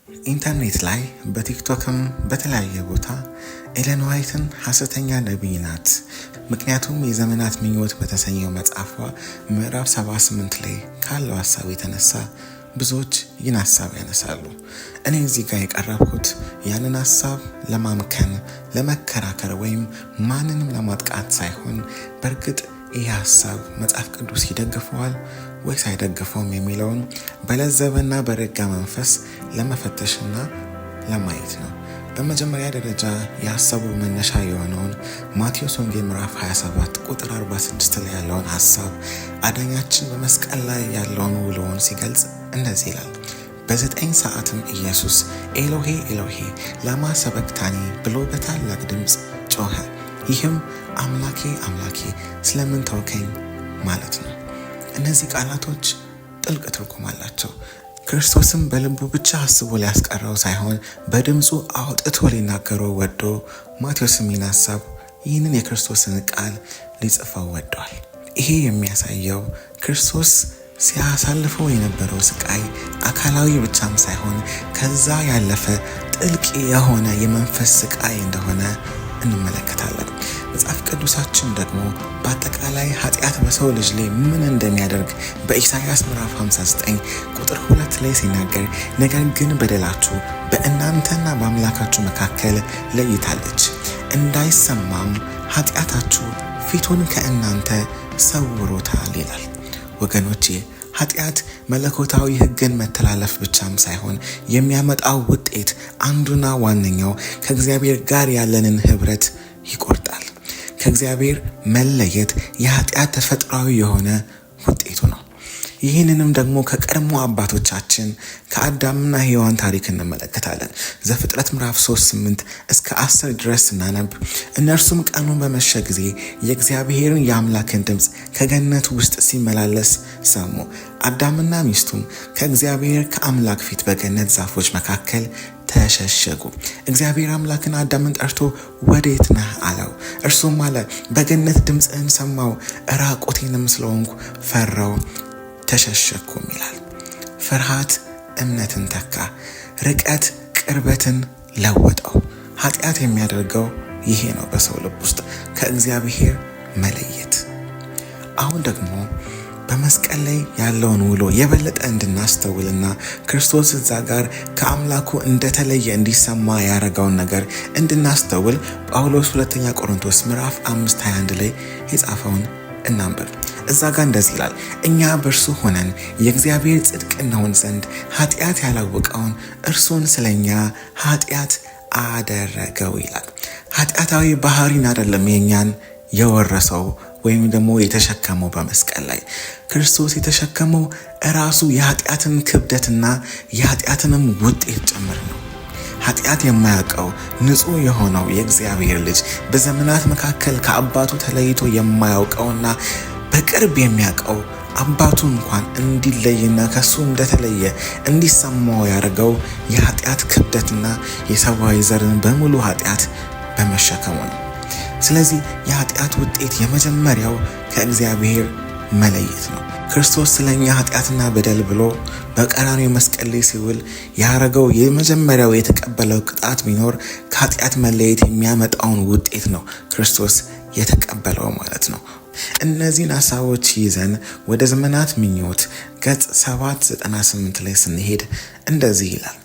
ኢንተርኔት ላይ በቲክቶክም በተለያየ ቦታ ኤለን ዋይትን ሐሰተኛ ነቢይ ናት፣ ምክንያቱም የዘመናት ምኞት በተሰኘው መጽሐፏ ምዕራፍ 78 ላይ ካለው ሀሳብ የተነሳ ብዙዎች ይህን ሀሳብ ያነሳሉ። እኔ እዚህ ጋር የቀረብኩት ያንን ሀሳብ ለማምከን፣ ለመከራከር ወይም ማንንም ለማጥቃት ሳይሆን በእርግጥ ይህ ሀሳብ መጽሐፍ ቅዱስ ይደግፈዋል ወይስ አይደግፈውም የሚለውን በለዘበና በረጋ መንፈስ ለመፈተሽና ለማየት ነው። በመጀመሪያ ደረጃ የሀሳቡ መነሻ የሆነውን ማቴዎስ ወንጌል ምዕራፍ 27 ቁጥር 46 ላይ ያለውን ሀሳብ አዳኛችን በመስቀል ላይ ያለውን ውሎውን ሲገልጽ እንደዚህ ይላል። በ9 ሰዓትም ኢየሱስ ኤሎሄ ኤሎሄ ላማ ሰበክታኒ ብሎ በታላቅ ድምፅ ጮኸ። ይህም አምላኬ አምላኬ ስለምን ተውከኝ ማለት ነው። እነዚህ ቃላቶች ጥልቅ ትርጉም አላቸው። ክርስቶስም በልቡ ብቻ አስቦ ሊያስቀረው ሳይሆን በድምፁ አውጥቶ ሊናገረው ወዶ ማቴዎስም ይህን ሀሳብ ይህንን የክርስቶስን ቃል ሊጽፈው ወዷል። ይሄ የሚያሳየው ክርስቶስ ሲያሳልፈው የነበረው ስቃይ አካላዊ ብቻም ሳይሆን ከዛ ያለፈ ጥልቅ የሆነ የመንፈስ ስቃይ እንደሆነ እንመለከታለን። መጽሐፍ ቅዱሳችን ደግሞ በአጠቃላይ ኃጢአት በሰው ልጅ ላይ ምን እንደሚያደርግ በኢሳይያስ ምዕራፍ 59 ቁጥር 2 ላይ ሲናገር፣ ነገር ግን በደላችሁ በእናንተና በአምላካችሁ መካከል ለይታለች፣ እንዳይሰማም ኃጢአታችሁ ፊቱን ከእናንተ ሰውሮታል ይላል። ወገኖቼ፣ ኃጢአት መለኮታዊ ሕግን መተላለፍ ብቻም ሳይሆን የሚያመጣው ውጤት አንዱና ዋነኛው ከእግዚአብሔር ጋር ያለንን ኅብረት ይቆርጣል። ከእግዚአብሔር መለየት የኃጢአት ተፈጥሯዊ የሆነ ውጤቱ ነው። ይህንንም ደግሞ ከቀድሞ አባቶቻችን ከአዳምና ሔዋን ታሪክ እንመለከታለን። ዘፍጥረት ምዕራፍ 3 8 እስከ 10 ድረስ ስናነብ፣ እነርሱም ቀኑን በመሸ ጊዜ የእግዚአብሔርን የአምላክን ድምፅ ከገነት ውስጥ ሲመላለስ ሰሙ። አዳምና ሚስቱም ከእግዚአብሔር ከአምላክ ፊት በገነት ዛፎች መካከል ተሸሸጉ። እግዚአብሔር አምላክን አዳምን ጠርቶ ወዴት ነህ አለው። እርሱም አለ፣ በገነት ድምፅህን ሰማሁ፣ ራቁቴንም ስለሆንኩ ፈራሁ ተሸሸኩም ይላል። ፍርሃት እምነትን ተካ፣ ርቀት ቅርበትን ለወጠው። ኃጢአት የሚያደርገው ይሄ ነው፣ በሰው ልብ ውስጥ ከእግዚአብሔር መለየት። አሁን ደግሞ በመስቀል ላይ ያለውን ውሎ የበለጠ እንድናስተውልና ክርስቶስ እዛ ጋር ከአምላኩ እንደተለየ እንዲሰማ ያደረገውን ነገር እንድናስተውል ጳውሎስ ሁለተኛ ቆሮንቶስ ምዕራፍ 5 21 ላይ የጻፈውን እናንብብ። እዛ ጋር እንደዚህ ይላል፣ እኛ በእርሱ ሆነን የእግዚአብሔር ጽድቅ እንሆን ዘንድ ኃጢአት ያላወቀውን እርሱን ስለኛ ኃጢአት አደረገው ይላል። ኃጢአታዊ ባህሪን አይደለም የእኛን የወረሰው ወይም ደግሞ የተሸከመው። በመስቀል ላይ ክርስቶስ የተሸከመው እራሱ የኃጢአትን ክብደትና የኃጢአትንም ውጤት ጭምር ነው። ኃጢአት የማያውቀው ንጹሕ የሆነው የእግዚአብሔር ልጅ በዘመናት መካከል ከአባቱ ተለይቶ የማያውቀውና በቅርብ የሚያውቀው አባቱ እንኳን እንዲለይና ከሱ እንደተለየ እንዲሰማው ያደርገው የኃጢአት ክብደትና የሰብአዊ ዘርን በሙሉ ኃጢአት በመሸከሙ ነው። ስለዚህ የኃጢአት ውጤት የመጀመሪያው ከእግዚአብሔር መለየት ነው። ክርስቶስ ስለኛ ኃጢአትና በደል ብሎ በቀራንዮ መስቀል ላይ ሲውል ያደረገው የመጀመሪያው የተቀበለው ቅጣት ቢኖር ከኃጢአት መለየት የሚያመጣውን ውጤት ነው ክርስቶስ የተቀበለው ማለት ነው። እነዚህን ሀሳቦች ይዘን ወደ ዘመናት ምኞት ገጽ 798 ላይ ስንሄድ እንደዚህ ይላል።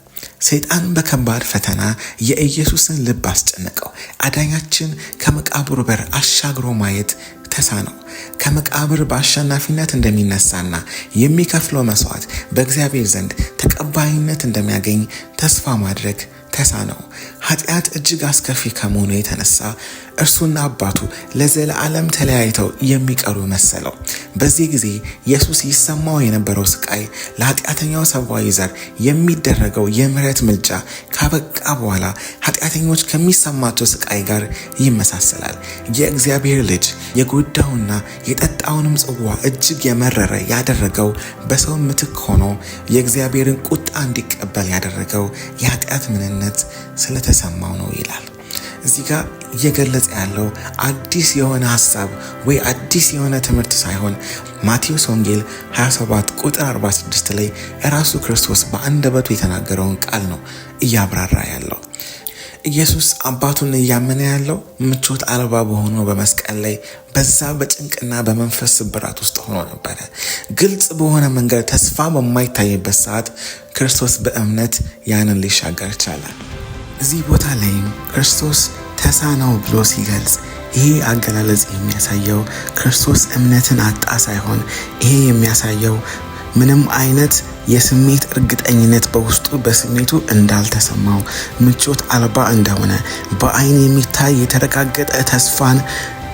ሰይጣን በከባድ ፈተና የኢየሱስን ልብ አስጨነቀው። አዳኛችን ከመቃብሩ በር አሻግሮ ማየት ተሳነው። ከመቃብር በአሸናፊነት እንደሚነሳና የሚከፍለው መስዋዕት በእግዚአብሔር ዘንድ ተቀባይነት እንደሚያገኝ ተስፋ ማድረግ ተሳነው። ኃጢአት እጅግ አስከፊ ከመሆኑ የተነሳ እርሱና አባቱ ለዘለዓለም ተለያይተው የሚቀሩ መሰለው። በዚህ ጊዜ ኢየሱስ ይሰማው የነበረው ስቃይ ለኃጢአተኛው ሰብአዊ ዘር የሚደረገው የምሕረት ምልጃ ካበቃ በኋላ ኃጢአተኞች ከሚሰማቸው ስቃይ ጋር ይመሳሰላል። የእግዚአብሔር ልጅ የጎዳውና የጠጣውንም ጽዋ እጅግ የመረረ ያደረገው በሰው ምትክ ሆኖ የእግዚአብሔርን ቁጣ እንዲቀበል ያደረገው የኃጢአት ምንነት ስለተሰማው ነው ይላል። እዚህ ጋር እየገለጸ ያለው አዲስ የሆነ ሀሳብ ወይ አዲስ የሆነ ትምህርት ሳይሆን ማቴዎስ ወንጌል 27 ቁጥር 46 ላይ ራሱ ክርስቶስ በአንደበቱ የተናገረውን ቃል ነው እያብራራ ያለው። ኢየሱስ አባቱን እያመነ ያለው ምቾት አልባ በሆነው በመስቀል ላይ በዛ በጭንቅና በመንፈስ ስብራት ውስጥ ሆኖ ነበረ። ግልጽ በሆነ መንገድ ተስፋ በማይታይበት ሰዓት ክርስቶስ በእምነት ያንን ሊሻገር ቻለ። እዚህ ቦታ ላይም ክርስቶስ ተሳነው ብሎ ሲገልጽ ይሄ አገላለጽ የሚያሳየው ክርስቶስ እምነትን አጣ ሳይሆን ይሄ የሚያሳየው ምንም አይነት የስሜት እርግጠኝነት በውስጡ በስሜቱ እንዳልተሰማው፣ ምቾት አልባ እንደሆነ፣ በአይን የሚታይ የተረጋገጠ ተስፋን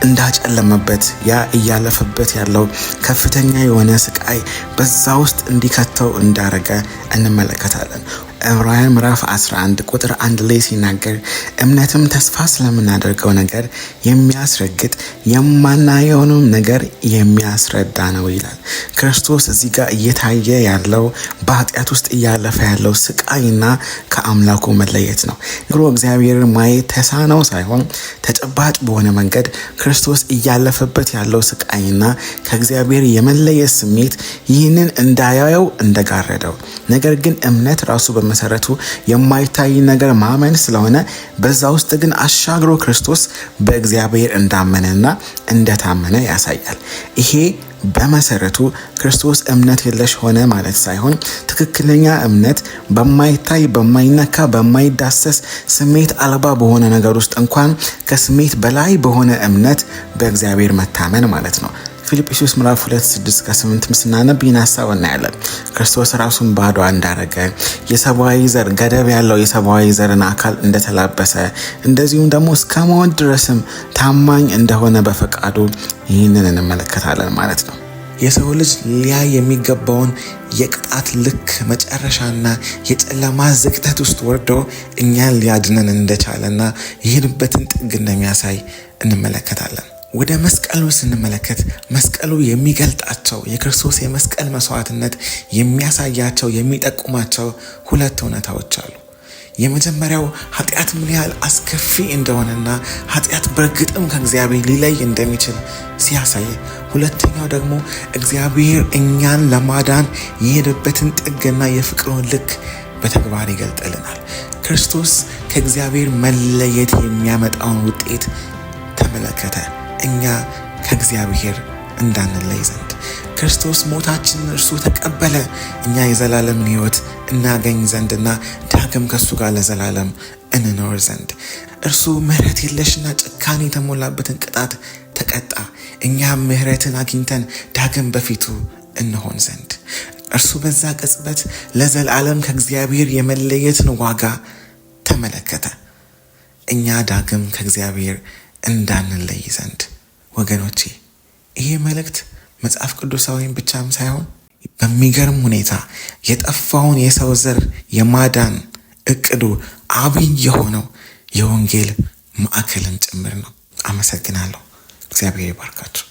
እንዳጨለመበት፣ ያ እያለፈበት ያለው ከፍተኛ የሆነ ስቃይ በዛ ውስጥ እንዲከተው እንዳረገ እንመለከታለን። ዕብራውያን ምዕራፍ 11 ቁጥር 1 ላይ ሲናገር እምነትም ተስፋ ስለምናደርገው ነገር የሚያስረግጥ የማናየውንም ነገር የሚያስረዳ ነው ይላል። ክርስቶስ እዚህ ጋር እየታየ ያለው በኃጢአት ውስጥ እያለፈ ያለው ስቃይና ከአምላኩ መለየት ነው። ግሮ እግዚአብሔርን ማየት ተሳነው ሳይሆን ተጨባጭ በሆነ መንገድ ክርስቶስ እያለፈበት ያለው ስቃይና ከእግዚአብሔር የመለየት ስሜት ይህንን እንዳያየው እንደጋረደው፣ ነገር ግን እምነት ራሱ በመሰረቱ የማይታይ ነገር ማመን ስለሆነ በዛ ውስጥ ግን አሻግሮ ክርስቶስ በእግዚአብሔር እንዳመነና እንደታመነ ያሳያል። ይሄ በመሰረቱ ክርስቶስ እምነት የለሽ ሆነ ማለት ሳይሆን ትክክለኛ እምነት በማይታይ፣ በማይነካ፣ በማይዳሰስ ስሜት አልባ በሆነ ነገር ውስጥ እንኳን ከስሜት በላይ በሆነ እምነት በእግዚአብሔር መታመን ማለት ነው። ፊልጵስዩስ ምዕራፍ 2 6 ከ8 ስናነብ ይህን ሀሳብ እናያለን። ክርስቶስ ራሱን ባዶ እንዳረገ፣ የሰብአዊ ዘር ገደብ ያለው የሰብአዊ ዘርን አካል እንደተላበሰ፣ እንደዚሁም ደግሞ እስከ ሞት ድረስም ታማኝ እንደሆነ በፈቃዱ ይህንን እንመለከታለን ማለት ነው። የሰው ልጅ ሊያይ የሚገባውን የቅጣት ልክ መጨረሻና የጨለማ ዝቅጠት ውስጥ ወርዶ እኛን ሊያድነን እንደቻለና ይህንበትን ጥግ እንደሚያሳይ እንመለከታለን። ወደ መስቀሉ ስንመለከት መስቀሉ የሚገልጣቸው የክርስቶስ የመስቀል መስዋዕትነት የሚያሳያቸው የሚጠቁማቸው ሁለት እውነታዎች አሉ። የመጀመሪያው ኃጢአት ምን ያህል አስከፊ እንደሆነና ኃጢአት በእርግጥም ከእግዚአብሔር ሊለይ እንደሚችል ሲያሳይ፣ ሁለተኛው ደግሞ እግዚአብሔር እኛን ለማዳን የሄደበትን ጥግና የፍቅሩን ልክ በተግባር ይገልጥልናል። ክርስቶስ ከእግዚአብሔር መለየት የሚያመጣውን ውጤት ተመለከተ፣ እኛ ከእግዚአብሔር እንዳንለይ ዘንድ። ክርስቶስ ሞታችንን እርሱ ተቀበለ፣ እኛ የዘላለምን ሕይወት እናገኝ ዘንድና ዳግም ከእሱ ጋር ለዘላለም እንኖር ዘንድ። እርሱ ምሕረት የለሽና ጭካኔ የተሞላበትን ቅጣት ተቀጣ፣ እኛም ምሕረትን አግኝተን ዳግም በፊቱ እንሆን ዘንድ። እርሱ በዛ ቅጽበት ለዘላለም ከእግዚአብሔር የመለየትን ዋጋ ተመለከተ፣ እኛ ዳግም ከእግዚአብሔር እንዳንለይ ዘንድ። ወገኖቼ፣ ይሄ መልእክት መጽሐፍ ቅዱሳዊም ብቻም ሳይሆን በሚገርም ሁኔታ የጠፋውን የሰው ዘር የማዳን እቅዱ አብይ የሆነው የወንጌል ማዕከልም ጭምር ነው። አመሰግናለሁ። እግዚአብሔር ይባርካችሁ።